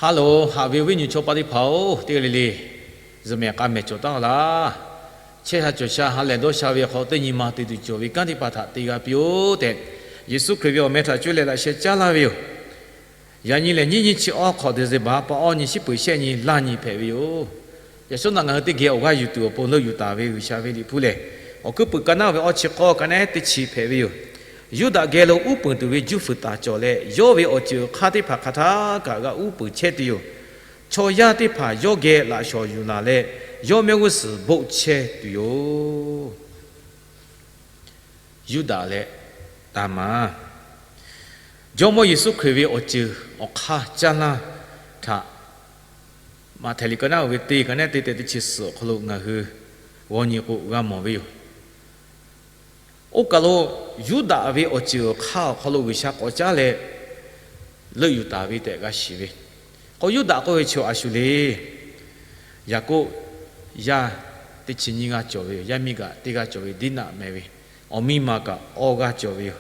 Hello, haꞈ ve awˬ viˉ nyi chaw paˆ teˇ hpaˍ-oˬ, teˇ g'aˇ le le zuhꞈ mehˬ k'a mehˬ cawˬ taˉ laˇ. Chehˇ sha cawˬ sha ha lehˬ dawˇ sha ve awˬ hk'aw teˇ nyi ma te tuˬ cawˬ ve kanˉ teˇ hpaˍ htaꞈ te g'a piˇ-oˆ tehꞈ, Yeˍsuˆ Hkriꞈ ve awˬ meh htaꞈ cuˇ leh laꞈ sheh caˉ laˇ ve yoˬ. Yaꞈ nyi lehˬ, nyiˇ nyiˇ chi awˇ hk'awꞈ December ha pa awˇ nyi shiˉ peuˍ shehˆ nyi laˇ nyi hpehꞈ ve yoˬ. Yaꞈ shawˉ naꞈ ngaˬ hui teˇ geh awˬ g'aˇ yuˬ tuˬ awˬ pon leuˆ yuˬ taˍ ve G'uiˬsha ve Liꞈ hpu lehˬ, Awˬ hkuiˉ puiˍ ka naˉ ve awˇ chi k'awˇ ka naˉ teˇ chi hpehꞈ ve yoˬ. Yuˇdaꞈ geh lo uˉ peunˍ tuˬ ve Juˇ fuiˍ taˍ cawˬ leh, yawˇ ve awˬ ceuˬ awˬ hk'aˇ teˇ hpaˍ hk'aˬ htaˇ kaꞈ g'a uˉ peunˍ chehˇ tuˬ yoˬ. Chaw yaˇ teˇ hpaˍ yawˇ geh laꞈ shawˍ yuˬ laˬ leh, yawˇ mehˆ g'uˇ suhˍ boˆ chehˇ tuˬ yoˬ. Yuˇdaꞈ leh Taˍmaˍ. Jawˇmawˇ Yeˍsuˆ Hkriꞈ ve awˬ ceuˬ awˬ hk'aˇ caˇ laˇ htaꞈ Maꞈhtehˍ liꞈ ka naˉ oˇ ve teˇ ka naˉ teˇ tehꞈ teˇ chi suhˍ awˬ hk'aw lo ngaˬ hui g'aw nyi k'o g'a mawˬ ve yoˬ. Oˇ kaˬ lo Yuˇdaꞈ ve awˬ ceuˬ awˬ hk'aˇ awˬ hk'aw lo G'uiˬsha k'awꞈ caˉ leh leuˆ yuˬ taˍ ve tehꞈ g'a shiˍ ve. K'o Yuˇdaꞈ k'oˆ ve chaw a shu le. Yaˍkoˆ yaˇ teˇ chi nyiˇ g'aˇ cawˬ ve yoˬ. Yaˇ miˇ kaꞈ teˇ g'aˇ cawˬ ve Diˉnaˆ meh ve, awˬ miˇ ma kaꞈ awˇ g'aˇ cawˬ ve yoˬ.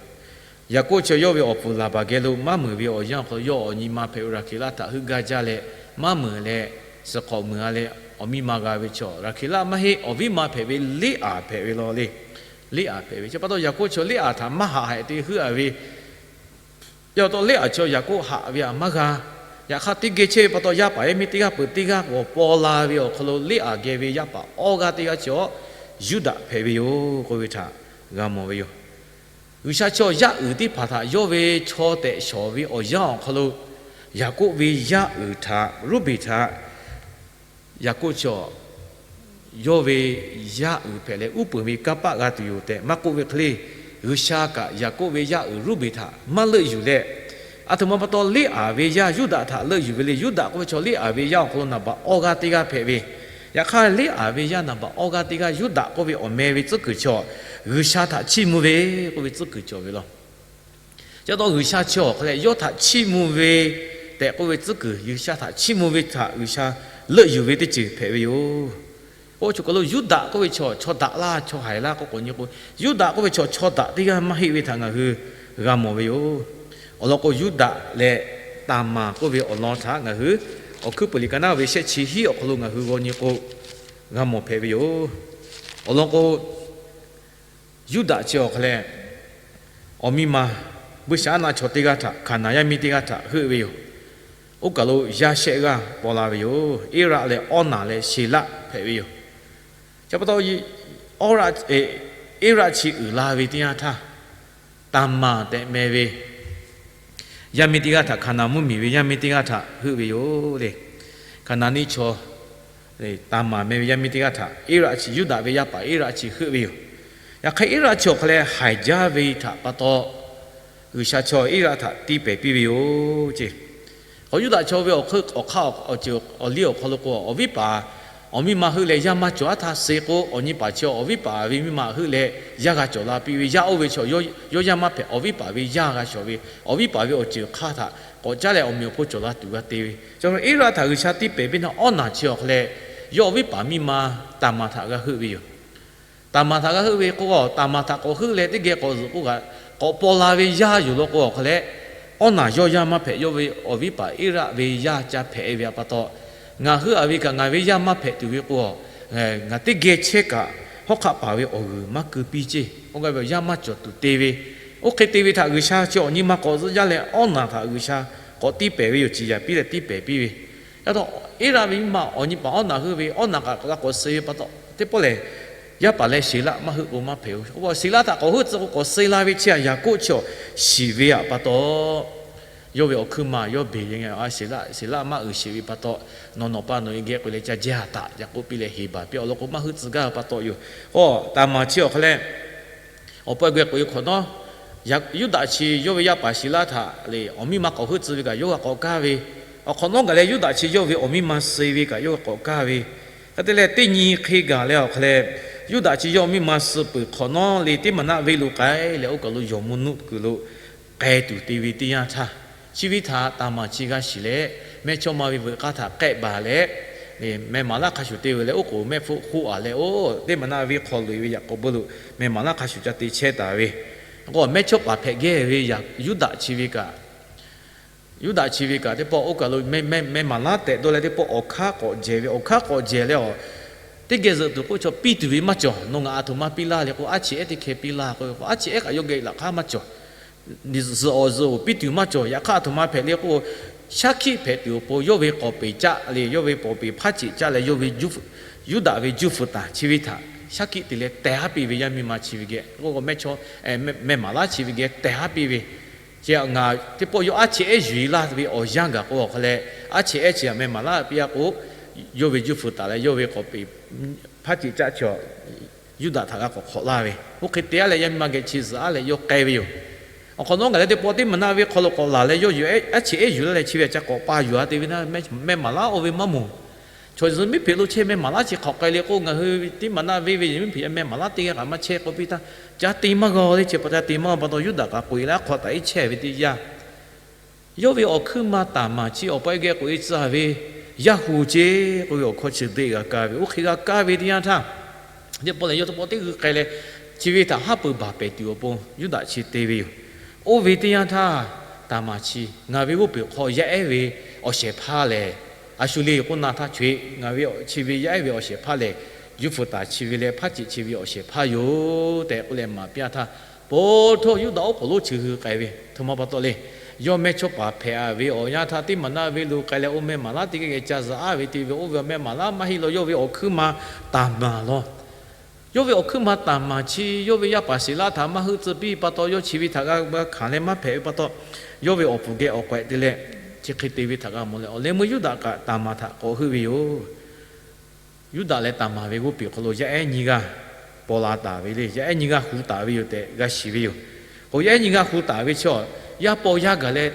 Yaˍkoˆ chaw yawˇ ve awˬ puˍ Laˍbaˍ geh lo maˇ meunˍ ve awˬ yanˇ awˬ hk'aw lo yawˇ awˬ nyi ma hpehꞈ ve Raˍhkeˍlaˆ htaꞈ heuˆ gaˇ jaˇ leh, maˇ meunˍ leh suhˍ hk'awꞈ meunˍ a leh awˬ miˇ ma g'a ve chaw, Raˍhkeˍlaˆ maˇ heˆ, awˬ viˉ ma hpehꞈ ve Leˉaˍ hpehꞈ ve law le. Leˉaˍ hpehꞈ ve chi pa taw Yaˍkoˆ chaw Leˉaˍ htaꞈ maˇ haꞈ haiˬ te heuˆ a ve Yaꞈ taw Leˉaˍ chaw Yaˍkoˆ haꞈ ve htaꞈ maˇ g'a. Yaꞈ hk'aˇ teˇ geh chehˇ ve pa taw yaˇ paˍ yaˇ miˇ teˇ g'aˇ peuˬ teˇ g'aˇ k'awꞈ paw la ve awˬ hk'aw lo Leˉaˍ geh ve yaˇ paˍ awˇ g'aˇ teˇ g'aˇ chi awˬ Yuˇdaꞈ hpehꞈ ve yoˬ k'oˆ ve htaꞈ g'a mawˬ ve yoˬ. G'uiˬsha chaw yaˇ uiˍ teˇ hpaˍ htaꞈ yawˇ ve chaw tehꞈ shawˍ ve awˬ yanˇ awˬ hk'aw lo Yaˍkoˆ ve yaˇ uiˍ htaꞈ Ruˇbeˍ htaꞈ Yaˍkoˆ chaw yawˇ ve yaˇ uiˍ hpehꞈ leh uˉ peunˍ ve kanˇ paˆ g'a tuˬ yoˬ tehꞈ maˇ k'oˆ ve hk'e le, G'uiˬsha kaꞈ Yaˍkoˆ ve yaˇ uiˍ Ruˇbeˍ htaꞈ maˇ leuˆ yuˬ leh, aˬ htoꞈ ma pa taw Leˉaˍ ve yaˇ Yuˇdaꞈ htaꞈ leuˆ yuˬ ve le. Yuˇdaꞈ k'oˆ ve chaw Leˉaˍ ve yaˇ awˬ hk'aw lo naˍ baꞈ awˇ g'aˇ teˇ g'aˇ hpehꞈ ve. Yaꞈ hk'aˇ Leˉaˍ ve yaˇ naˍ baꞈ awˇ g'aˇ teˇ g'aˇ Yuˇdaꞈ k'oˆ ve awˬ meh ve tcuhˉ kuiˬ chaw G'uiˬsha htaꞈ chiˇ mvuh ve k'oˆ ve tcuhˉ kuiˬ cawˬ ve law. Chi pa taw G'uiˬsha chi awˬ hk'aw leh yawˇ htaꞈ chiˇ mvuh ve tehꞈ k'oˆ ve tcuhˉ kuiˬ, G'uiˬsha htaꞈ chiˇ mvuh ve htaꞈ G'uiˬsha leuˆ yuˬ ve teˇ ceuˬ hpehꞈ ve yoˬ. Oˇ chi hk'aw lo Yuˇdaꞈ k'oˆ ve chaw chaw daꞈ laˇ chaw haiˬ laˇ k'oˆ k'o nyi k'o, Yuˇdaꞈ k'oˆ ve chaw chaw daꞈ teˇ g'aˇ maˇ heˆ ve htaꞈ ngaˬ hui g'a mawˬ ve yoˬ. Awˬ lawn k'o Yuˇdaꞈ leh Taˍmaˍ k'oˆ ve awˬ lawn htaꞈ ngaˬ hui Awˬ hkuiˉ puiˍ liꞈ ka naˉ ve shehˆ chi hiˉ awˬ hk'aw lo ngaˬ hui g'aw nyi k'o g'a mawˬ hpehꞈ ve yoˬ. Awˬ lawn k'o Yuˇdaꞈ chi awˬ hk'aw leh awˬ miˇ ma buiˇshaˆaˉnaˆ chaw teˇ g'aˇ htaꞈ Hkaˍnanˍ yaˇ miˇ teˇ g'aˇ htaꞈ heuˆ ve yoˬ. Oˇ kaˬ lo yaˇ shehˆ g'aˇ paw la ve yoˬ. Eˇraˆ leh Awˇnaˍ leh Sheˍlaˆ hpehꞈ ve yoˬ. Chi pa taw, Eˇraˆ chi uiˍ la ve teˇ yanˇ htaˇ, Taˍmaˍ tehꞈ meh ve yaˇ miˇ teˇ g'aˇ htaꞈ, Hkaˍnanˍ mvuhˇmiˬ ve yaˇ miˇ teˇ g'aˇ htaꞈ heuˆ ve yoˬ le. Hkaˍnanˍ neˇ chaw Taˍmaˍ meh ve yaˇ miˇ teˇ g'aˇ htaꞈ Eˇraˆ chi, Yuˇdaꞈ ve yaˇ paˍ Eˇraˆ chi heuˆ ve yoˬ. Yaꞈ hk'aˇ Eˇraˆ chi awˬ hk'aw leh haiˬ jaˇ ve htaꞈ pa taw, G'uiˬsha chaw Eˇraˆ htaꞈ tiˇ pehˍ piˇ ve yoˬ ce. K'o Yuˇdaꞈ chaw ve awˬ hk'aˇ awˬ ceuˬ awˬ liˇ awˬ hk'aw lo k'o, awˬ viˉ paˍ awˬ miˇ ma heuˆ leh yaˇ maˇ cawˬ aˉ htaˇ suh k'o, awˬ nyi paˍ chi awˬ viˉ paˍ ve miˇ ma heuˆ leh yaˇ g'a cawˬ la piˇ ve. Yaˇ oˇ ve chaw yawˇ yaˇ maˇ hpehꞈ, awˬ viˉ paˍ ve yaˇ g'a shawˍ ve, awˬ viˉ paˍ ve awˬ ceuˬ hk'aˇ htaꞈ k'awꞈ caˉ leh awˬ meꞈ awˬ hponˇ cawˬ la tuˬ g'a te ve. Eˇraˆ htaꞈ G'uiˬsha tiˇ pehˍ piˇ na Awˇnaˍ chi awˬ hk'aw leh yawˇ awˬ viˉ paˍ miˇ ma Taˍmaˍ htaꞈ g'a heuˆ ve yoˬ. Taˍmaˍ htaꞈ g'a heuˆ ve k'o, Taˍmaˍ htaꞈ k'awꞈ heuˆ leh teˇ geh k'awꞈ zuhꞈ k'oˆ kaꞈ, k'awꞈ paw la ve yaˇ yoˬ law k'o awˬ hk'aw leh, Awˇnaˍ yawˇ yaˇ maˇ hpehꞈ, yawˇ ve awˬ viˉ paˍ Eˇraˆ ve yaˇ ca hpehꞈ ve pa taw, ngaˬ heuˆ a ve kaꞈ ngaˬ ve yaˇ maˇ hpehꞈ tuˬ ve k'o, ngaˬ teˇ geh chehˇ kaꞈ hawˉ hk'aˆ paˍ ve awˬ g'uiˬ maˇ keu piˇ ceˇ. Oˇ g'aˇ ve yaˇ maˇ cawˬ tuˬ te ve. Oˇ hk'e te ve htaꞈ G'uiˬsha chi awˬ nyi ma k'awꞈ zuhˆ jaˇ leh Awˇnaˍ htaꞈ G'uiˬsha k'awꞈ tiˇ pehˍ ve yoˬ. Ciˍ yanˍ piˇ leh tiˇ pehˍ piˇ ve. Yaˇ taw Eˇraˆ ve miˇ ma awˬ nyi paˍ Awˇnaˍ heuˆ ve, Awˇnaˍ kaꞈ k'awꞈ suh ve pa taw, teˇ pawˆ lehˬ yaˇ paˍ leh Sheˍlaˆ maˇ heuˆ k'o maˇ hpehꞈ-oˬ. K'o Sheˍlaˆ htaꞈ k'awꞈ heuˆ tcuh k'o k'awꞈ suh la ve chi htaꞈ Yaˍkoˆ chi awˬ shiˍ ve pa taw, yawˇ ve awˬ hkuiˉ ma yawˇ beˬ ve ngaˬ Sheˍlaˆ, Sheˍlaˆ maˇ uiˍ sheˍ ve pa taw, nawˬ nawˬ pa nawˬ e geh k'oꞈ leh ca jehˇ a taꞈ yaꞈ k'oˆ piˇ leh heˍ baˬ piˇ awˬ lawn k'o maˇ heuˆ tcuh gaˇ ve pa taw yoˬ. K'o Taˍmaˍ chi awˬ hk'aw leh awˬ pa geh k'oꞈ e hk'awꞈ nawˉ, Yuˇdaꞈ chi yawˇ ve yaˇ paˍ Sheˍlaˆ htaꞈ lehˬ awˬ miˇ ma k'awꞈ heuˆ tcuh ve kaꞈ yawˇ g'a k'awꞈ kaˇ ve, awˬ hk'awꞈ nawˉ gaˬ leh Yuˇdaꞈ chi yawˇ ve awˬ miˇ ma suh ve kaꞈ yawˇ g'a k'awꞈ kaˇ ve, hk'e te leh teˇ nyi hk'e gaˬ leh awˬ hk'aw leh Yuˇdaꞈ chi yawˇ awˬ miˇ ma suh peuˬ hk'awꞈ nawˉ le teˇ maˬ naˆ venˇ lo k'ai leh oˇ kaˬ lo yawˬ mvuhˇ nuˆ kuiˬ lo k'ai tuˬ te ve teˇ yanˇ htaˇ, chi ve htaꞈ Taˍmaˍ chi g'a shiˍ leh mehˇchawˇma ve veuꞈ k'aˇ htaꞈ k'ehˆ baˬ leh, meh maˍ laˇ hk'a shuˍ te ve leh oˇ k'oˍ mehˆ hpfuhˆ hk'oˆ a leh oˇ teˇ maˬ naˆ venˇ hk'aw loꞈ e ve yaꞈ k'aw beuˆ lo meh maˍ laˇ hk'a shuˍ ca te chehˇ taˍ ve. K'o mehˇchawˇpaˍ hpehꞈ gehˇ ve Yuˇdaꞈ chi ve kaꞈ Yuˇdaꞈ chi ve kaꞈ teˇ pawˆ oˇ kaˬ lo meh maˍ laˉ tehꞈ dawˇ leh teˇ pawˆ awˬ hk'aˇ k'awꞈ jehˬ ve, awˬ hk'aˇ k'awꞈ jehˬ leh a, teˇ geh zuhꞈ tuˬ k'oˆ chaw piˇ tuˬ ve maˇ cawˬ. Nawˬ ngaˬ aˬ htoꞈ ma piˇ laˇ le k'o, aˉ cheꞈ ehˉ teˇ hkeh piˇ laˇ k'oˆ ve k'o, aˉ cheꞈ ehˉ kaꞈ yawˇ geh laꞈ hk'aˇ maˇ cawˬ. Zuhꞈ awˬ zuhꞈ-oˬ piˇ tuˬ maˇ cawˬ. Yaꞈ hk'aˇ aˬ htoꞈ ma hpehꞈ le k'o, shaˉ hkiˆ hpehꞈ tuˬ awˬ pon yawˇ ve k'awˍ peˍ caˆ le, yawˇ ve k'awˍ peˍ hpaˇ ceꞈ caˆ leh yawˇ ve Yuˇdaꞈ ve juˇ fuiˍ taˍ chi ve htaꞈ shaˉ hkiˆ te leh teh haˉ piˇ ve, yaˇ miˇ ma chi ve geh k'o, mehˇ chawˇ meh maˍ laˉ chi ve geh teh haˉ piˇ ve, Chi ngaˬ teˇ pawˆ yawˇ aˉ cheꞈ ehˉ yuˬ e laˇ ve awˬ yanˇ gaˬ k'o, awˬ hk'aw leh aˉ cheꞈ ehˉ chi a meh maˍ laˉ piˇ a k'o, yawˇ ve juˇ fuiˍ taˍ leh yawˇ ve k'awˍ peˍ hpaˇ ceꞈ caˆ chi Yuˇdaꞈ htaꞈ g'a k'awꞈ hk'awꞈ laˇ ve. Oˇ hk'e te a leh yaˇ miˇ ma geh chi zuhꞈ a leh yawˇ k'ai ve yoˬ. Awˬ hk'awꞈ nawˉ gaˬ leh teˇ pawˆ teˇ maˍ naˆ ve hk'aw lo k'awꞈ laˬ leh yawˇ yuˬ aˉ cheꞈ ehˉ yuˬ laˇ leh chi ve a ca k'awꞈ pa yuˬ a te ve na, meh maˍ laˉ oˇ ve maˇ moˍ. Chaw zuhꞈ miˉ hpeꞈ lo chehˇ meh maˍ laˉ chi hk'awꞈ k'ai le k'o, ngaˬ hui teˇ maˍ naˆ ve ve zuhꞈ miˉ hpeꞈ meh maˍ laˇ teˇ g'aˇ kaꞈ maˇ chehˇ k'oˆ piˇ htaˇ, ca te maˇ g'a le. Chi pa ca te maˇ g'a pa taw Yuˇdaꞈ kaꞈ k'oꞈ e leh aˉ hk'aw taꞈ iˉ chehˇ ve teˇ yanˇ, yawˇ ve awˬ hkuiˉ ma Taˍmaˍ chi awˬ pa geh k'oꞈ e tcuh ve, yaˇ hu ceˇ k'oˆ ve awˬ hkawˇ chi deˇ g'a kaˇ ve. Oˇ hk'e g'a kaˇ ve teˇ yanˇ htaˇ, teˇ pawˆ lehˬ yawˇ teˇ pawˆ teˇ g'uiˇ k'ai leh, chi ve htaꞈ haˉ pui baˬ pehˍ tuˬ awˬ pon Yuˇdaꞈ chi te ve yoˬ. Oˇ ve teˇ yanˇ htaˇ, Taˍmaˍ chi ngaˬ ve g'oˇ peˬ hk'aw yaˇ ehˉ ve awˬ shehˍ hpaˇ lehˬ, a shu le k'oˆ na htaˇ chaweh ngaˬ ve chi ve yaˇ ehˉ ve awˬ shehˍ hpaˇ lehˬ, juˇ fuiˍ taˍ chi ve leh hpaˇ ceꞈ chi ve awˬ shehˍ hpaˇ yoˬ tehꞈ k'oˆ leh maˍ piˇ a htaˇ, po htawˇ Yuˇdaꞈ oˉ k'oˍ lonˉ chi hui k'ai ve. Aˬ htoꞈ ma pa taw le, yawˇ mehˇ chawˇ paˍ hpehꞈ a ve awˬ yanˇ htaˇ teˇ maˍ naˆ ve lo k'ai leh oˇ meh maˍ laˉ teˇ g'aˇ geh ca zuhꞈ a ve te ve, oˇ ve awˬ meh maˍ laˉ maˇ heˆ law, yawˇ ve awˬ hkuiˉ ma Taˍmaˍ law. Yawˇ ve awˬ hkuiˉ ma Taˍmaˍ chi yawˇ ve yaˇ paˍ Siˍlaˆ htaꞈ maˇ heuˆ tcuh piˇ pa taw, yawˇ chi ve htaꞈ g'a hkanˍ leh maˇ hpehꞈ ve pa taw, yawˇ ve awˬ puˍ geh awˬ k'awehꞈ te leh, chi hk'e te ve htaꞈ g'a mawˬ leh, awˬ leh meuˇ Yuˇdaꞈ kaꞈ Taˍmaˍ htaꞈ k'awꞈ heuˆ ve yoˬ. Yuˇdaꞈ leh Taˍmaˍ ve g'oˇ peˬ hk'aw lo yaˇ ehˉ nyiˇ g'aˇ paw la taˍ ve le. Yaˇ ehˉ nyiˇ g'aˇ hu taˍ ve yoˬ tehꞈ g'a shiˍ ve yoˬ. K'o yaˇ ehˉ nyiˇ g'aˇ hu taˍ ve chi, yaˇ paw yaˇ gaˬ leh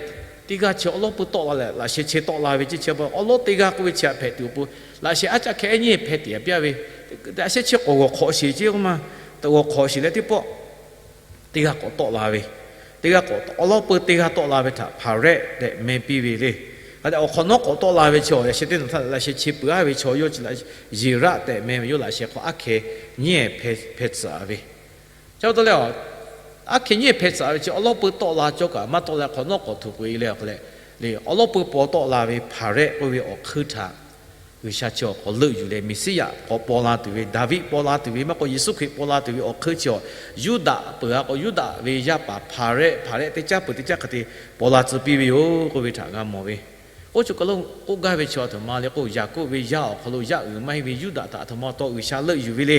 teˇ g'aˇ chi awˉ lawˉ pui tawˆ la leh laꞈ sheh chehˇ tawˆ la ve ceˇ. Chi awˉ lawˉ teˇ g'aˇ k'oˆ ve chi htaꞈ hpehꞈ tuˬ awˬ pon, laꞈ sheh aˉ caˆ hkeh ehˉ nyiˇ hpeh teꞈ a piˇ a ve, laꞈ sheh chi k'awꞈ g'awˬ hk'awꞈ sheˍ ceˇ k'oˆ ma, g'awˬ hk'awꞈ sheˍ leh teˇ pawˆ teˇ g'aˇ k'awꞈ tawˆ la ve, teˇ g'aˇ k'awꞈ awˉ lawˉ pui teˇ g'aˇ tawˆ la ve htaꞈ Hpaˍrehˆ tehꞈ meh piˇ ve le. Hk'a dehꞈ awˬ hk'awꞈ nawˉ k'awꞈ tawˆ la ve chi, laꞈ sheh teˇ nyi htaˇ laꞈ sheh chi peuˬ a ve chaw yawˇ chi Yeˍraˆ tehꞈ meh ve, yawˇ laꞈ sheh hk'aw aˉ hkeh nyiˇ hpeh tcuhˍ a ve. Chi pa taw leh, aˉ hkeh nyiˇ hpeh tcuhˍ a ve chi awˉ lawˉ pui tawˆ la cawˇ kaꞈ maˇ tawˆ leh hk'awꞈ nawˉ k'awꞈ htuꞈ k'oꞈ e leh awˬ hk'aw leh, awˉ lawˉ pui paw tawˆ la ve Hpaˍrehˆ k'oˆ ve awˬ hk'eun htaꞈ G'uiˬsha chi awˬ hk'aw leuˆ yuˬ leh Meˍsiˉyaꞈ k'awꞈ paw la tuˬ ve, Daˍviˆ paw la tuˬ ve maˇ k'o, Yeˍsuˆ Hkriꞈ paw la tuˬ ve awˬ hk'eun chi awˬ, Yuˇdaꞈ peuˬ a k'o, Yuˇdaꞈ ve yaˇ paˍ Hpaˍrehˆ, Hpaˍrehˆ teˇ caˉ peuˬ teˇ caˉ hk'e te paw la tcuh piˇ ve yoˬ k'oˆ ve htaꞈ g'a mawˬ ve. Oˇ chi kaˬ lo k'oˆ gaˇ ve chi aˬ htoꞈ ma le k'o, Yaˍkoˆ ve yaˇ awˬ hk'aw lo yaˇ uiˍ maˇ heˆ ve Yuˇdaꞈ htaꞈ aˬ htoꞈ ma taw G'uiˬsha leuˆ yuˬ ve le.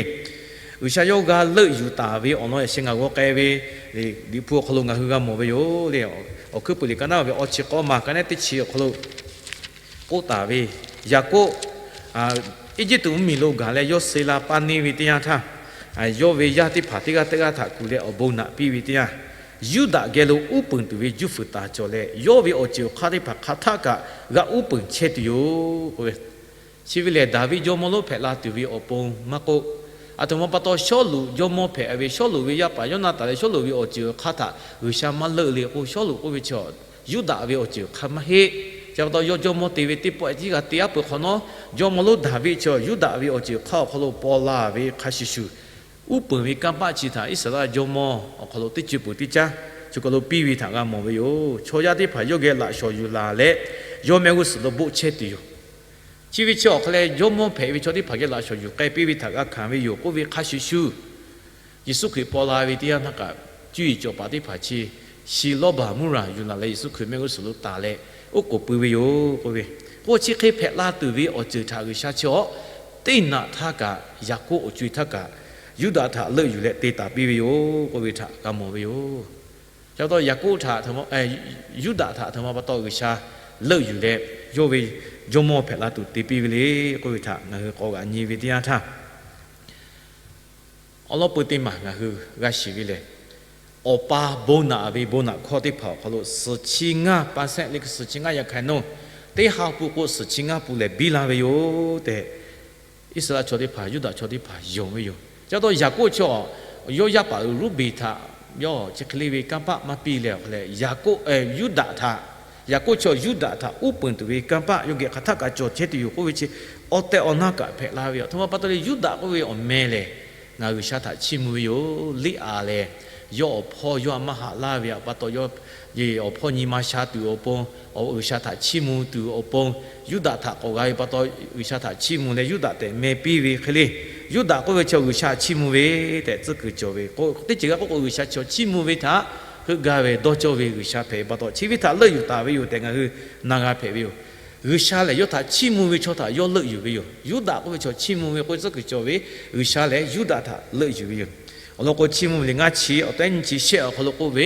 G'uiˬsha yawˇ g'a leuˆ yuˬ taˍ ve awˬ lawn yaꞈ sheh ngaˬ g'aw k'ai ve, Liꞈ hpu awˬ hk'aw lo ngaˬ hui g'a mawˬ ve yoˬ le. Awˬ hkuiˉ puiˍ liꞈ ka naˉ ve awˬ chi k'awˇ ma ka naˉ teˇ chi awˬ hk'aw lo k'oˆ taˍ ve, Yaˍkoˆ Eˇjiˇtuꞈ mvuhˇmiˬ lo gaˬ leh yawˇ suh la paˇ neˇ ve teˇ yanˇ htaˇ, yawˇ ve yaˇ teˇ hpaˍ teˇ g'aˇ teˇ g'aˇ htaꞈ kuˬ leh awˬ bon naꞈ piˇ ve teˇ yanˇ, Yuˇdaꞈ geh lo uˉ peunˍ tuˬ ve juˇ fuiˍ taˍ cawˬ leh, yawˇ ve awˬ ceuˬ awˬ hk'aˇ teˇ hpaˍ hk'aˬ htaˆ kaꞈ g'a uˉ peunˍ chehˇ tuˬ yoˬ k'oˆ ve. Chi ve lehˬ, Daˍviˆ jawˇmawˇ lonˉ hpehꞈ la tuˬ ve awˬ pon maˇ k'oˆ, aˬ htoꞈ ma pa taw Sawˉluꞈ jawˇmawˇ hpehꞈ ve, Sawˉluꞈ ve yaˇ paˍ Yawˇnaˍtanˍ leh Sawˉluꞈ ve awˬ ceuˬ awˬ hk'aˇ htaꞈ G'uiˬsha maˇ leuˆ le k'o, Sawˉluꞈ k'oˆ ve chi Yuˇdaꞈ ve awˬ ceuˬ hk'aˇ maˇ heˆ. Chi pa taw yawˇ jawˇmawˇ te ve teˇ pawˆ tiˉ g'a te aˉ peuˬ hk'awꞈ nawˉ, jawˇmawˇ lonˉ Daˍviˆ chi Yuˇdaꞈ ve awˬ ceuˬ hk'aˇ awˬ hk'aw lo paw la ve hk'a shuˍ shuˍ, uˉ peunˍ ve kanˇ paˆ chi htaꞈ Iˉsaˍreˍlaˆ jawˇmawˇ awˬ hk'aw lo teˇ ceuˬ peuˬ teˇ caˉ chi kaˬ lo piˇ ve htaꞈ g'a mawˬ ve yoˬ. Chaw yaˇ teˇ hpaˍ yawˇ geh laꞈ shawˍ yuˬ laˬ leh, yawˇ mehˆ g'uˇ suhˍ lo boˆ chehˇ tuˬ yoˬ. Chi ve chi awˬ hk'aw leh jawˇmawˇ hpehꞈ ve chaw teˇ hpaˍ geh laꞈ shawˍ yuˬ k'ai piˇ ve htaꞈ g'a hkanˍ ve yoˬ k'oˆ ve hk'a shuˍ shuˍ, Yeˍsuˆ Hkriꞈ paw la ve teˇ yanˇ htaˇ kaꞈ, cuˇ yiˍ cawˬ paˍ teˇ hpaˍ chi shi lawˇ baˬ muˇraˬ yuˬ laˬ leh Yeˍsuˆ Hkriꞈ mehˆ g'uˇ suhˍ lo taˍ leh oˉ k'oˍ pui ve yoˬ k'oˆ ve. K'o chi hk'e hpehꞈ la tuˬ ve awˬ ceuˬ htaꞈ G'uiˬsha chi awˬ teˇ naꞈ htaˇ kaꞈ, Yaˍkoˆ awˬ co-e htaˇ kaꞈ, Yuˇdaꞈ htaꞈ leuˆ yuˬ leh te taˍ piˇ ve yoˬ k'oˆ ve htaꞈ g'a mawˬ ve yoˬ. Chi pa taw Yaˍkoˆ htaꞈ, Yuˇdaꞈ htaꞈ aˬ htoꞈ ma pa taw G'uiˬsha leuˆ yuˬ leh, yawˇ ve jawˇmawˇ hpehꞈ la tuˬ te piˇ ve le k'oˆ ve htaꞈ ngaˬ hui k'awꞈ g'aꞈ nyi ve teˇ yanˇ htaˇ, awˉ lawˉ peu teˇ maˬ ngaˬ hui g'a shiˍ ve lehˬ, awˬ pa bon naꞈ ve bon naꞈ hkawˇ teˇ hpaˍ awˬ hk'aw lo suhˍ chi ngaˇ pa shehˆ le suhˍ chi ngaˇ yaꞈ hk'aˇ nawˬ teˇ ha pun k'o suhˍ chi ngaˇ pun lehˬ biˇ la ve yoˬ tehꞈ, Iˉsaˍreˍlaˆ chaw teˇ hpaˍ, Yuˇdaꞈ chaw teˇ hpaˍ yonˍ ve yoˬ. Chi pa taw Yaˍkoˆ chi awˬ, yawˇ yaˇ paˍ uiˍ Ruˇbeˍ htaꞈ yawˇ chi hk'e le ve kanˇ paˆ maˇ piˇ leh awˬ hk'aw leh, Yaˍkoˆ, Yuˇdaꞈ htaꞈ, Yaˍkoˆ chi awˬ Yuˇdaꞈ htaꞈ uˉ peunˍ tuˬ ve kanˇ paˆ yawˇ geh hk'aˬ htaˆ kaꞈ cawˬ chehˇ tuˬ yoˬ k'oˆ ve chi awˬ tehˬ awˬ na kaꞈ hpehꞈ la ve yoˬ. Aˬ htoꞈ ma pa taw leh Yuˇdaꞈ k'oˆ ve awˬ meh lehˬ, ngaˬ G'uiˬsha htaꞈ chiˇ mvuh ve yoˬ. Liˇ aˍ lehˬ, Yawˇ awˬ hpawˇ yawˇ a maˇ haꞈ laˇ ve pa taw, yawˇ awˬ hpawˇ nyi ma sha tuˬ awˬ pon, G'uiˬsha htaꞈ chiˇ mvuh tuˬ awˬ pon, Yuˇdaꞈ htaꞈ k'awꞈ g'a ve pa taw, G'uiˬsha htaꞈ chiˇ mvuh leh Yuˇdaꞈ tehꞈ meh piˇ ve hk'e le. Yuˇdaꞈ k'oˆ ve chi G'uiˬsha chiˇ mvuh ve tehꞈ tcuhˉ kuiˬ cawˬ ve k'o, teˇ ceuˬ g'a k'oˆ k'o, G'uiˬsha chaw chiˇ mvuh ve htaꞈ heuˆ gaˇ ve dawˇ cawˇ ve G'uiˬsha hpehꞈ ve pa taw, chi ve htaꞈ leuˆ yuˬ taˍ ve yoˬ tehꞈ ngaˬ hui na g'a hpehꞈ ve yoˬ. G'uiˬsha lehˬ yawˇ htaꞈ chiˇ mvuh ve chaw htaꞈ yawˇ leuˆ yuˬ ve yoˬ. Yuˇdaꞈ k'oˆ ve chaw chiˇ mvuh ve k'o, tcuhˉ kuiˬ cawˬ ve G'uiˬsha lehˬ Yuˇdaꞈ htaꞈ leuˆ yuˬ ve yoˬ. Awˬ lawn k'o, chiˇ mvuh ve liꞈ ngaˇ chi awˬ tehˉ nyiˇ chi shehˆ awˬ hk'aw lo k'oˆ ve,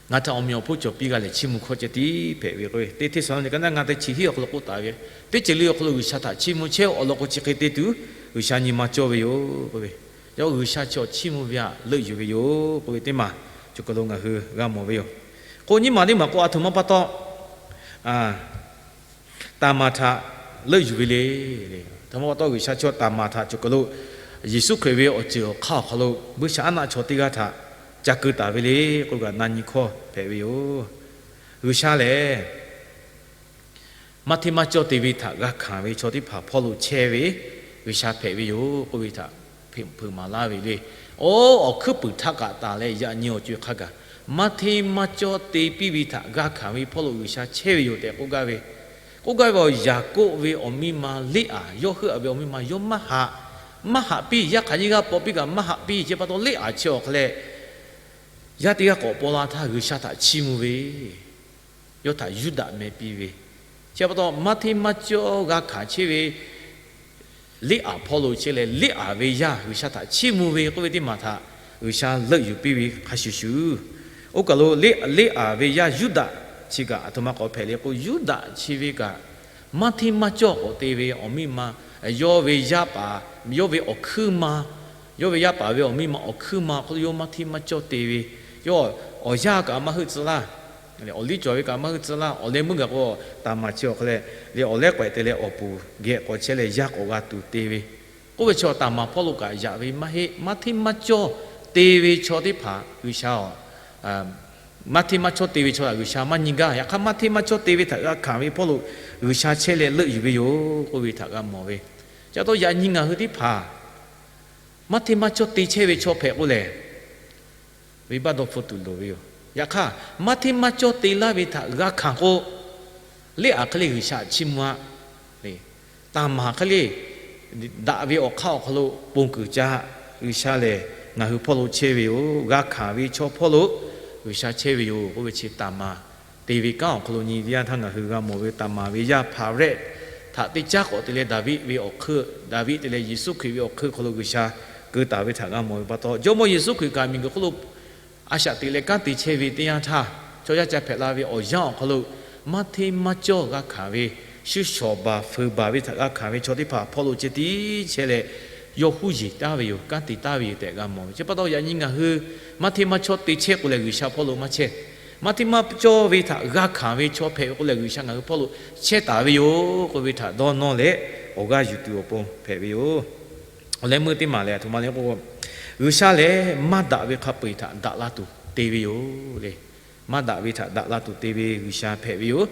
Ngaˬ htaꞈ awˬ meꞈ awˬ hponˇ cawˬ piˇ g'a lehˬ, chiˇ mvuh hkawˇ ceh tiˉ hpehꞈ ve k'o, teˇ hteˇsaˍlawˇniˆ ka naˆ ngaˇ teˇ chi hiˆ awˬ hk'aw lo k'oˆ taˍ ve, teˇ ceuˬ le awˬ hk'aw lo G'uiˬsha htaꞈ chiˇ mvuh chehˇ-oˆ. Awˬ lawn k'o, chi hk'e te tuˬ G'uiˬsha nyi ma cawˇ ve yoˬ k'oˆ ve, yawˇ G'uiˬsha chaw chiˇ mvuh ve htaꞈ leuˆ yuˬ ve yoˬ k'oˆ ve teˇ maˬ cawˬ kaˬ lo ngaˬ hui g'a mawˬ ve yoˬ. K'o, nyiˇ maˬ teˇ maˬ k'o, aˬ htoꞈ ma pa taw Taˍmaˍ htaꞈ leuˆ yuˬ ve le. Aˬ htoꞈ ma pa taw G'uiˬsha chaw Taˍmaˍ htaꞈ cawˬ kaˬ lo Yeˍsuˆ Hkriꞈ ve awˬ ceuˬ awˬ hk'aˇ awˬ hk'aw lo buiˇshaˆaˉnaˆ chaw teˇ g'aˇ htaꞈ ca keu taˍ ve le k'oˆ kaꞈ, na nyi hkawˇ hpehꞈ ve yoˬ. G'uiˬsha lehˬ, maˇ hteˇ maˇ cawˇ te ve htaꞈ g'a hkanˍ ve chaw teˇ hpaˍ hpawˇ lo chehˇ ve G'uiˬsha hpehꞈ ve yoˬ k'oˆ ve htaꞈ hpeuꞈ maˍ laˇ ve le. Oˇ, awˬ hkuiˉ puiˍ htaˇ kaꞈ taˍ leh yaꞈ nyi awˬ co-e hk'a gaˬ, maˇ hteˇ maˇ cawˇ te piˇ ve htaꞈ g'a hkanˍ ve hpawˇ lo G'uiˬsha chehˇ ve yoˬ tehꞈ k'oˆ gaˇ ve, k'oˆ gaˇ ve awˬ Yaˍkoˆ ve awˬ miˇ ma Leˇaˍ yawˇ heuˆ-a ve awˬ miˇ ma yawˇ maˇ haꞈ, maˇ haꞈ piˇ. Yaˇ hk'aˬ nyiˇ g'aˇ paw piˇ kaꞈ maˇ haꞈ piˇ. Chi pa taw Leˇaˍ chi awˬ hk'a leh yaˇ teˇ g'aˇ k'awꞈ paw la htaˇ G'uiˬsha htaꞈ chiˇ mvuh ve, yawˇ htaꞈ Yuˇdaꞈ meh piˇ ve. Chi pa taw maˇ hteˇ maˇ cawˇ g'a hkanˍ chehˇ ve Leˇaˍ hpawˇ lo chehˇ leh, Leˇaˍ ve yaˇ G'uiˬsha htaꞈ chiˇ mvuh ve k'oˆ ve teˇ maˬ htaꞈ G'uiˬsha leuˆ yuˬ piˇ ve hk'a shuˍ shuˍ, oˇ kaˬ lo Leˇaˍ ve yaˇ Yuˇdaꞈ chi kaꞈ aˬ htoꞈ ma k'awꞈ hpehꞈ le k'o, Yuˇdaꞈ chi ve kaꞈ maˇ hteˇ maˇ cawˇ k'awꞈ te ve awˬ miˇ ma, yawˇ ve yaˇ paˍ, yawˇ ve awˬ hkuiˉ ma, yawˇ ve yaˇ paˍ ve awˬ miˇ ma awˬ hkuiˉ ma hk'aw lo yawˇ maˇ hteˇ maˇ cawˇ te ve, yawˇ awˬ yanˇ kaꞈ maˇ heuˆ tcuh laˇ, awˬ liˇ cawˬ ve kaꞈ maˇ heuˆ tcuh laˇ. Awˬ leh meuˇ gaˬ k'o, Taˍmaˍ chi awˬ hk'a leh le awˬ lehˉ k'awehꞈ te leh awˬ puˍ geh k'awꞈ chehˇ leh yaˇ k'awꞈ g'a tuˬ te ve, k'oˆ ve chi Taˍmaˍ hpawˇ lo kaꞈ yaꞈ ve maˇ heˆ. Maˇ hteˇ maˇ cawˇ te ve chaw teˇ hpaˍ G'uiˬsha, maˇ hteˇ maˇ cawˇ te ve chaw htaꞈ G'uiˬsha maˇ nyi gaˇ. Yaꞈ hk'aˇ, maˇ hteˇ maˇ cawˇ te ve htaꞈ g'a hkanˍ ve hpawˇ lo G'uiˬsha chehˇ leh leuˆ yuˬ ve yoˬ k'oˆ ve htaꞈ g'a mawˬ ve. Chi pa taw yaꞈ nyi ngaˬ hui teˇ hpaˍ maˇ hteˇ maˇ cawˇ te chehˇ ve chaw hpehꞈ k'o lehˬ, venˇbaˆ dawˇ hpfuhˇ tuˬ loˍ ve yoˬ. Yaꞈ hk'aˇ, maˇ hteˇ maˇ cawˇ te laˇ ve htaꞈ g'a hkanˍ k'o, Leˇaˍ hk'e le G'uiˬsha chiˇ mvuh-a, Taˍmaˍ hk'e le daꞈ ve awˬ hk'aˇ awˬ hk'aw lo ponˬ kuiˬ ca G'uiˬsha lehˬ ngaˬ hui hpawˇ lo chehˇ ve yoˬ. G'a hkanˍ ve chaw hpawˇ lo G'uiˬsha chehˇ ve yoˬ k'oˆ ve chi Taˍmaˍ te ve kanˉ awˬ hk'aw lo nyi teˇ yanˇ htaˇ ngaˬ hui g'a mawˬ ve, Taˍmaˍ ve yaˇ Hpaˍrehˆ htaꞈ teˇ caˉ k'awꞈ te leh Daˍviˆ ve awˬ hk'eun, Daˍviˆ te leh Yeˍsuˆ Hkriꞈ ve awˬ hk'eun hk'aw lo G'uiˬsha keu taˍ ve htaꞈ g'a mawˬ ve pa taw, Jawˇmawˇ Yeˍsuˆ Hkriꞈ kaꞈ miˬguiˬ hk'oˆ lo a shaꞈ teꞈ leh kanˉ te chehˇ ve teˇ yanˇ htaˇ, chaw yaˇ ca hpehꞈ la ve awˬ yanˇ awˬ hk'aw lo maˇ hteˇ maˇ cawˇ g'a hkanˍ ve, shu shawˍ baˬ feu baˬ ve htaꞈ g'a hkanˍ ve chaw teˇ hpaˍ hpawˇ lo ceh tiˉ chehˇ leh, yawˇ huˉ yeˬ taˍ ve yoˬ, kanˉ te taˍ ve yoˬ tehꞈ g'a mawˬ ve. Chi pa taw yaꞈ nyi ngaˬ hui maˇ hteˇ maˇ cawˇ te chehˇ k'o lehˬ, G'uiˬsha hpawˇ lo maˇ chehˇ. Maˇ hteˇ maˇ cawˇ ve htaꞈ g'a hkanˍ ve chaw hpehꞈ ve k'o lehˬ, G'uiˬsha ngaˬ hui hpawˇ lo chehˇ taˍ ve yoˬ k'oˆ ve htaꞈ dawˇ nawˇ leh awˬ g'aˇ yuˬ tuˬ awˬ pon hpehꞈ ve yoˬ. Awˬ leh meuˇ teˇ maˬ lehˬ, aˬ htoꞈ ma le k'o, G'uiˬsha lehˬ maˇ daꞈ ve hk'a peu-eˬ htaꞈ daꞈ la tuˬ te ve yoˬ le. Maˇ daꞈ ve htaꞈ daꞈ la tuˬ te ve G'uiˬsha hpehꞈ ve yoˬ.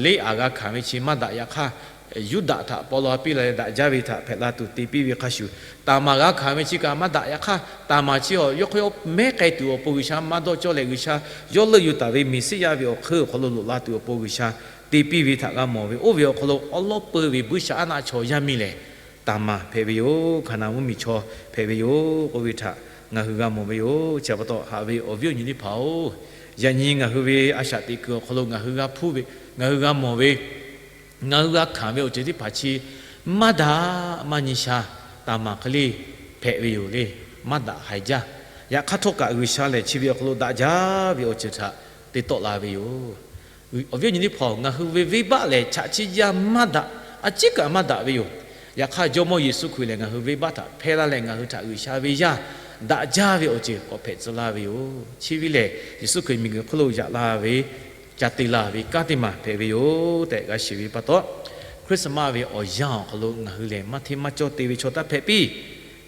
Leˇaˍ g'a hkanˍ ve chi maˇ daꞈ. Yaꞈ hk'aˇ, Yuˇdaꞈ htaꞈ paw la piˇ la leh daꞈ jaˇ ve htaꞈ hpehꞈ la tuˬ te piˇ ve hk'a shuˍ, Taˍmaˍ g'a hkanˍ ve chi kaꞈ maˇ daꞈ. Yaꞈ hk'aˇ, Taˍmaˍ chi awˬ yawˇ hk'aw yawˇ mehˉ k'ai tuˬ awˬ pon G'uiˬsha maˇ dawˇ cawˇ leh, G'uiˬsha yawˇ leuˆ yuˬ taˍ ve Meˍsiˉyaꞈ ve awˬ hk'eun awˬ hk'aw lo loꞈ la tuˬ awˬ pon G'uiˬsha te piˇ ve htaꞈ g'a mawˬ ve. Oˇ ve awˬ hk'aw lo awˉ lawˉ peu ve buiˇshaˆaˉnaˆ chaw yaˇ miˇ lehˬ, Taˍmaˍ hpehꞈ ve yoˬ. Hkaˍnanˍ mvuhˇmiˬ chaw hpehꞈ ve yoˬ k'oˆ ve htaꞈ ngaˬ hui g'a mawˬ ve yoˬ. Chi pa taw haꞈ ve awˬ viˉ awˬ nyi teˇ hpaˍ-oˬ, yaꞈ nyi ngaˬ hui ve a shaꞈ teꞈ kuiˬ awˬ hk'aw lo ngaˬ hui g'a hpuˇ ve, ngaˬ hui g'a mawˬ ve, ngaˬ hui g'a hkanˍ ve awˬ ceuˬ teˇ hpaˍ chi maˇ daꞈ maˇ nyi sha, Taˍmaˍ hk'e le hpehꞈ ve yoˬ le. Maˇ daꞈ haiˬ jaˇ. Yaꞈ hk'aˇ htawˇ kaꞈ G'uiˬsha lehˬ chi ve awˬ hk'aw lo daꞈ jaˇ ve awˬ ceuˬ htaꞈ te tawˆ la ve yoˬ. Awˬ viˉ awˬ nyi teˇ hpaˍ-oˬ, ngaˬ hui ve venˇbaˆ lehˬ chaꞈ chiˇ jaˇ maˇ daꞈ, a ciˉ kaꞈ maˇ daꞈ ve yoˬ. Yaꞈ hk'aˇ, Jawˇmawˇ Yeˍsuˆ Hkriꞈ lehˬ ngaˬ hui venˇbaˆ htaꞈ hpehˇ laˇ leh ngaˬ hui htaꞈ G'uiˬsha ve yaˇ daꞈ jaˇ ve awˬ ceuˬ k'awꞈ hpehꞈ tcuh laˇ ve yoˬ. Chi ve lehˬ, Yeˍsuˆ Hkriꞈ miˬguiˬ hk'oˆ lo yaꞈ la ve, ca te la ve kanˉ teˇ maˬ hpehꞈ ve yoˬ tehꞈ g'a shiˍ ve pa taw, Christmas ve awˬ yanˇ awˬ hk'aw lo ngaˬ hui lehˬ maˇ hteˇ maˇ cawˇ te ve chaw taˇ hpehꞈ piˇ.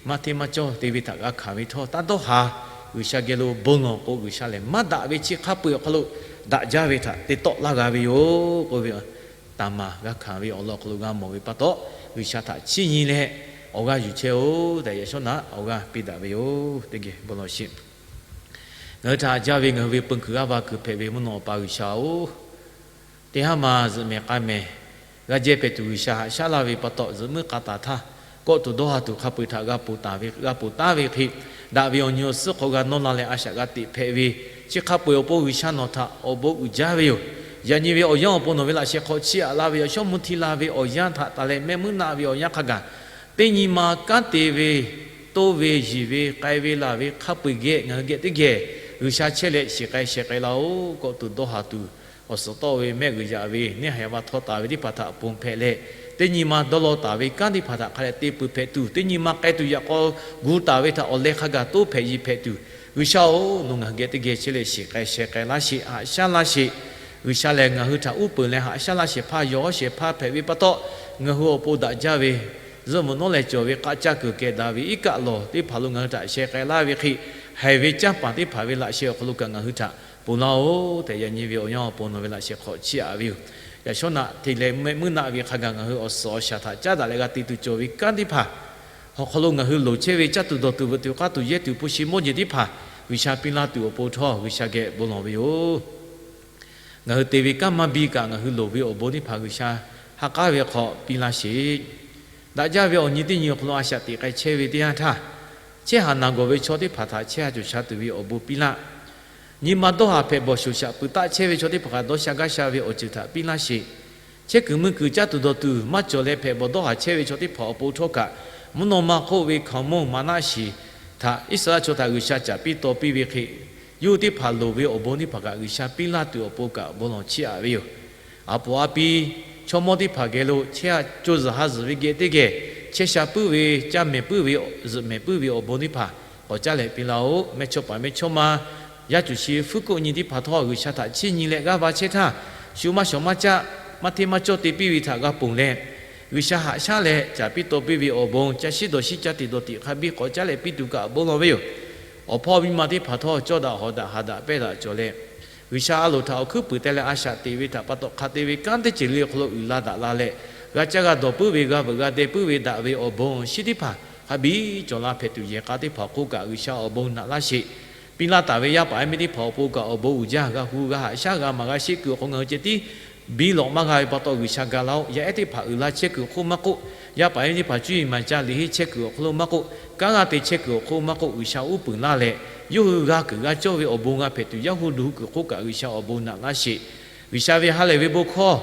Maˇ hteˇ maˇ cawˇ te ve htaꞈ g'a hkanˍ ve htawˇ, taˇ dawˇ haˍ. G'uiˬsha geh lo bon lawˬ k'o, G'uiˬsha lehˬ maˇ daꞈ ve chi hk'a peu-eˬ awˬ hk'aw lo daꞈ jaˇ ve htaꞈ te tawˆ laˇ g'a ve yoˬ k'oˆ ve, Taˍmaˍ g'a hkanˍ ve awˬ lawn awˬ hk'aw lo g'a mawˬ ve pa taw, G'uiˬsha htaꞈ chiˇ nyi leh awˬ g'aˇ yuˬ chehˇ-oˬ tehꞈ, yaꞈ shawˉ naꞈ awˬ g'aˇ piˇ daꞈ ve yoˬ. Teˇ geh bon lawˬ sheˍ. Ngaˬ hui htaꞈ jaˇ ve ngaˬ hui ve peu kuiˬ g'aˇ va kuiˬ hpehꞈ ve mvuhˇ naw awˬ pa G'uiˬsha-oˬ, teˇ haˉ ma zuhꞈ mehˍ k'ai mehˍ g'a jehˇ hpehꞈ tuˬ G'uiˬsha haꞈ shaˉ laˇ ve pa taw, zuhꞈ muiˉ k'a taˍ htaˇ kawˆ tuˬ dawˇ ha tuˬ hk'a peu-eˬ htaꞈ g'a ponˬ taˍ ve, g'a ponˬ taˉ ve hk'e, daꞈ ve awˬ nyi awˬ suhˉ hk'aw g'a nawˇ la leh a shaꞈ g'a teꞈ hpehꞈ ve chi hk'a peu-eˬ awˬ pon G'uiˬsha nawˬ htaꞈ awˬ bon uiˍ jaˇ ve yoˬ. Yaꞈ nyi ve awˬ yanˇ awˬ pon nawˬ ve laꞈ sheh hk'aw chiˇ aꞈ laˇ ve, awˬ shawˉ mvuh hti la ve awˬ yanˇ htaꞈ taˍ leh mehˆ muiˉ naˆ ve awˬ yanˇ hk'a gaˬ, teˇ nyi ma kanˉ te ve, toˇ ve, yiˬ ve, k'ai ve, laˬ ve hk'a peu-eˬ geh ngaˬ hui geh teˇ geh G'uiˬsha chehˇ leh shiˍ k'ai sheh k'ai laˇ-oˬ. Kawˆ tuˬ dawˇ ha tuˬ, awˬ suhˍ tawˆ ve, mehˆ g'uiˬ yaꞈ ve, neˇ haiˬ a va htaw taˍ ve teˇ hpaˍ htaꞈ ponˬ hpehꞈ leh, teˇ nyi ma dawˇ law taˍ ve kanˉ teˇ hpaˍ htaꞈ hk'a dehꞈ te peuˬ hpehꞈ tuˬ, teˇ nyi ma k'ai tuˬ yaꞈ k'aw gu taˍ ve htaꞈ awˬ leh hk'a gaˬ toˇ hpehꞈ yiˬ hpehꞈ tuˬ, G'uiˬsha-oˬ, nawˬ ngaˬ hui geh teˇ geh chehˇ leh shiˍ k'ai sheh k'ai laˇ sheˍ, haꞈ shaˉ laˇ sheˍ. G'uiˬsha lehˬ ngaˬ hui htaꞈ uˉ peunˍ leh haꞈ shaˉ laˇ shehˍ hpaˇ, yawˬ hawˉ shehˍ hpaˇ hpehꞈ ve pa taw, ngaˬ hui awˬ pon daꞈ jaˇ ve zuhꞈ mvuhꞈ nawˉ leh cawˬ ve k'aˆ caˇ kuiˬ kehˬ daꞈ ve iˉ kaˆ lawˬ teˇ hpaˍ lo ngaˬ hui htaꞈ sheh k'ai laˇ ve hk'e, haiˬ ve canˇ paˍ teˇ hpaˍ ve laꞈ sheh awˬ hk'aw lo kaꞈ ngaˬ hui htaꞈ ponˬ laˇ-oˬ tehꞈ, yaꞈ nyi ve awˬ yanˇ awˬ pon nawˬ ve laꞈ sheh hk'aw chiˇ aꞈ ve yoˬ. Yaꞈ shawˉ naꞈ te leh mehˆ muiˉ naˆ ve hk'a gaˬ ngaˬ hui awˬ suhˍ awˬ shaˍ htaꞈ caˉ daꞈ leh g'a te tuˬ cawˬ ve kanˉ teˇ hpaˍ awˬ hk'aw lo ngaˬ hui loˍ chehˇ ve caˇ tuˬ dawˬ tuˬ veuꞈ tuˬ k'aˇ tuˬ yehˇ tuˬ hpu shi mawˇ jeˬ teˇ hpaˍ G'uiˬsha piˇ laˇ tuˬ awˬ pon htawˇ G'uiˬsha geh bon lawˬ ve yoˬ. Ngaˬ hui te ve kanˉ maˇ biˇ kaꞈ ngaˬ hui loˍ ve awˬ bon teˇ hpaˍ G'uiˬsha ha k'aˉ ve hk'aw piˇ laˇ sheˍ. Daꞈ jaˇ ve awˬ nyi teˇ nyi awˬ hk'aw lo a shaꞈ teꞈ k'ai chehˇ ve teˇ yanˇ htaˇ, chehˇ haˍ naˬ gawˬ ve chaw teˇ hpaˍ htaꞈ chehˇ ha cawˬ sha tuˬ ve awˬ bon piˇ laˇ. Nyi ma dawˇ haˍ hpehꞈ bawˬ shoˍ shaꞈ pui taˆ chehˇ ve chaw teˇ hpaˍ kaꞈ dawˇ sha gaˇ sha ve awˬ ceuˬ htaꞈ piˇ laˇ sheˍ. Chehˇ kuiˬ mui kuiˬ caˇ tuˬ dawˬ tuˬ maˇ cawˬ leh hpehꞈ bawˬ dawˇ haˍ chehˇ ve chaw teˇ hpaˍ awˬ pon htawˇ kaꞈ, mvuhˇ naw ma hk'oˆ ve hkaoˍmonˇ maˍnaˆ shiˍ htaꞈ Iˉsaˍreˍlaˆ chaw htaꞈ G'uiˬsha caˍ piˇ taw piˇ ve hk'e, yawˇ hui teˇ hpaˍ loˍ ve awˬ bon teˇ hpaˍ kaꞈ G'uiˬsha piˇ laˇ tuˬ awˬ pon kaꞈ bon lawˬ chiˇ aꞈ ve yoˬ. A poˍ a pi, chaw mawˇ teˇ hpaˍ geh lo chehˇ ha co zuhˬ ha zuhˬ ve geh teˇ geh, chehˇ sha puiˉ ve, caˇ mehˍ puiˉ ve, zuhꞈ mehˍ puiˉ ve awˬ bon teˇ hpaˍ k'awꞈ caˉ leh piˇ laˇ-oˆ. Mehˇchawˇpaˍ mehˇchawˇma yaˇ cuˬ shi fuˉ koˆ nyi teˇ hpaˍ htawˇ G'uiˬsha htaꞈ chiˇ nyi leh g'aˇ va chehˇ htaˇ, shu maˇ shawˍ maˇ caˆ, maˇ hteˇ maˇ cawˇ te piˇ ve htaꞈ g'a ponˬ leh, G'uiˬsha haꞈ shaˉ leh caˍ piˇ taw piˇ ve awˬ bon ca shiˉ dawˬ shiˉ ca tiꞈ dawˬ tiꞈ hk'a biˇ k'awꞈ caˉ leh piˇ tuˬ kaꞈ bon lawˬ ve yoˬ. Awˬ hpawˇ miˇ ma teˇ hpaˍ htawˇ cawˇ daꞈ hawˍ daꞈ haꞈ daꞈ pehnˇ daꞈ cawˬ leh, G'uiˬsha a loˍ htaꞈ awˬ hkuiˉ puiˍ teh leh a shaꞈ teꞈ ve htaꞈ pa taw hk'a te ve kanˉ teˇ ceuˬ le awˬ hk'aw lo uiˍ la daꞈ la leh, g'a caˇ g'a dawˬ puiˉ ve, g'a veuꞈ g'a deh puiˉ ve daꞈ ve awˬ bon awˬ shinˉ teˇ hpaˍ hk'a biˇ cawˬ la hpehꞈ tuˬ yehˬ k'a teˇ hpaˍ awˬ hk'oˆ kaꞈ G'uiˬsha awˬ bon naꞈ laˇ sheˍ. Piˇ laˇ taˍ ve yaˇ paˍ yaˇ miˇ teˇ hpaˍ awˬ pon kaꞈ awˬ bon uiˍ jaˇ, g'a hu g'a haꞈ shaˉ g'a maˍ g'a sheˆ kuiˬ awˬ hk'aw ngaˬ hui ceh tiˉ biˇ lawꞈ maˇ g'a ve pa taw G'uiˬsha ga laˇ-oˆ. Yaˇ ehˉ teˇ hpaˍ uiˍ la chehˇ kuiˬ awˬ hk'oˆ maˇ k'oˆ, yaˇ paˍ yaˇ miˇ teˇ hpaˍ cuˇ yiˍ maˍ ca liꞈ henˇ chehˇ kuiˬ awˬ hk'aw lo maˇ k'oˆ, kanˉ g'a te chehˇ kuiˬ awˬ hk'oˆ maˇ k'oˆ, G'uiˬsha uˉ peunˍ laˇ leh, yawˇ hui g'a kuiˬ g'a cawˇ ve awˬ bon g'a hpehꞈ tuˬ, yaˇ hu duˬ hui kuiˬ hk'oˆ kaꞈ G'uiˬsha awˬ bon naꞈ laˇ sheˍ. G'uiˬsha ve ha lehˬ ve bon hkawˇ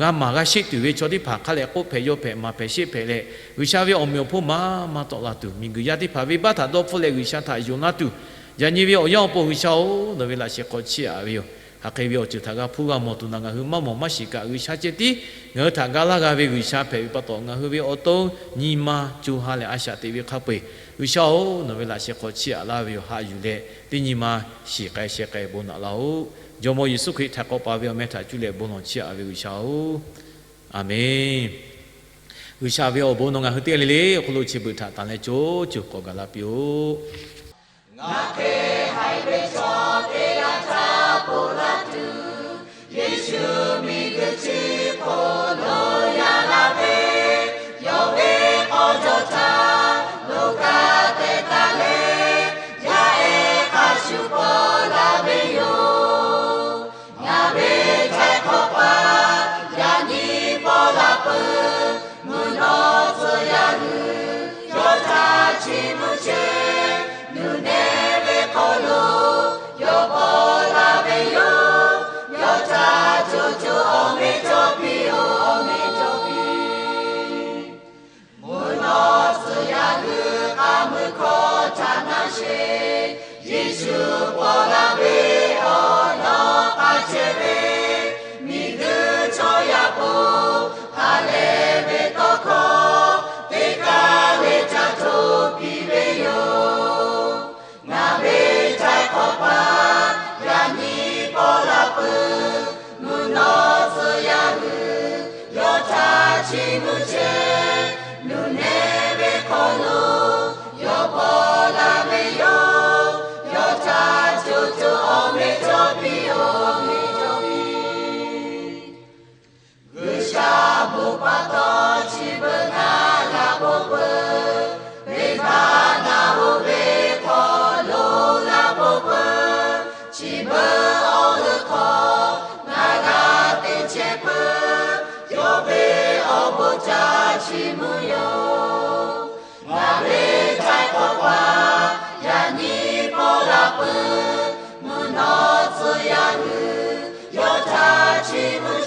g'a maˍ g'a sheˆ tuˬ ve chaw teˇ hpaˍ hk'a lehˬ k'oˆ hpehꞈ yaw hpehꞈ maˍ hpehꞈ sheˆ hpehꞈ leh, G'uiˬsha ve awˬ meꞈ awˬ hponˇ maˇ maˇ tawˆ la tuˬ, miˬguiˬ yaˇ teˇ hpaˍ venˇbaˆ htaꞈ dawˇ hpfuhˆ leh G'uiˬsha htaꞈ yonˍ laˇ tuˬ, yaꞈ nyi ve awˬ yanˇ awˬ pon G'uiˬsha-oˬ, nawˬ ve laꞈ sheh hk'aw chiˇ aꞈ ve yoˬ. Hk'aˬ hk'e ve awˬ ceuˬ htaꞈ g'a hpuˇ g'a mawˬ tuˬ naꞈ ngaˬ hui maˇ mawˬ maˇ shiˍ kaꞈ, G'uiˬsha ceh tiˉ ngaˬ hui htaꞈ ga laˇ g'a ve G'uiˬsha hpehꞈ ve pa taw, ngaˬ hui ve awˬ to nyi ma co ha lehˬ a shaꞈ teꞈ ve hk'a peu-eˬ, G'uiˬsha-oˬ, nawˬ ve laꞈ sheh hk'aw chiˇ aꞈ laˇ ve yoˬ. Haꞈ yuˬ leh teˇ nyi ma shiˍ k'ai sheh k'ai bon naꞈ laˇ-oˆ. Jawˇmawˇ Yeˍsuˆ Hkriꞈ htaꞈ k'awꞈ pa ve awˬ meh htaꞈ cuˇ leh bon lawˬ chiˇ aꞈ ve G'uiˬsha-oˬ, Aˍmenˍ. G'uiˬsha ve awˬ bon nawˬ ngaˬ hui teˇ g'aˇ le le awˬ hk'aw lo chi beuꞈ htaꞈ tanˬ leh co co k'awꞈ gaˬ la piˇ-oˆ. Ngaˬ hk'e haiˬ ve chaw teˇ g'aˇ htaꞈ ponˬ laˇ tuˬ, Yeˍsuˆ miˬguiˬ chi hk'oˆ lo yaꞈ la ve, yawˇ ve k'aw jawˇ htaꞈ lo kaꞈ teh taˍ leh, yaˇ ehˉ hk'a shuˍ paw la ve yoˬ. Ngaˬ ve htaiˍ hk'awꞈ pa yaꞈ nyi paw la peuˬ. Mvuhˇ naw tcuh yaˇ hui yawˇ htaꞈ chiˇ mvuh chehˇ, nuˬ neh ve hk'aw lo chi mvuhˇ yoˬ. Ngaˬ ve htaiˍ hk'awꞈ paˍ yaꞈ nyi paw la peuˬ. Mvuhˇ naw tcuh yaˇ hui yawˇ htaꞈ chi mvuhˇ